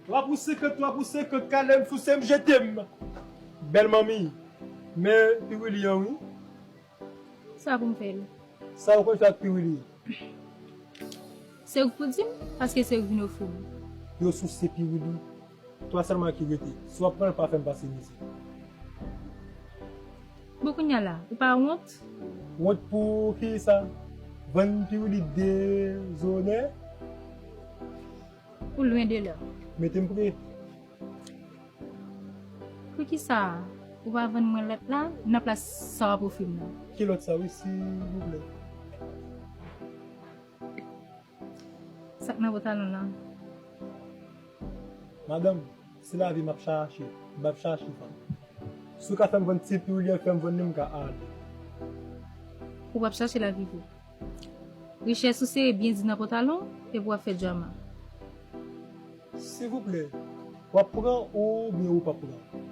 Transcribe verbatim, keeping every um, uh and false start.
Twa pou senkant, twa pou senkant, Kalèm sou sèm, je t'aime. Bèl manmi. Men piwili an wi. Sa pou m fè l? Sa ou konn fè ak piwili? Se ou k pou di m, paske se ou k vin ofri m. Yo souse piwili. Twa sèlman ki rete. Si w ap pran l, pa fè m pase mizè. Bon, kounye a la, ou pa wont? Wont pou kisa? Vann piwili dezonè? Ou lwen de la. Mete m pre. Poukisa ou pa vann mwen lòt la nan plas sa w ap ofri m nan? Ki lòt sa wi, silvouplè? Sa k nan pantalon lan? Madanm, se lavi m ap chache, m ap chache fanm. Si w ka fè m vann ti piwili an, fè m vann li, m ka ale. Ou p ap chache lavi vre. Richès ou sere byen di nan pantalon, epi w ap fè djama. Silvouplè, w ap pran oubyen ou p ap pran?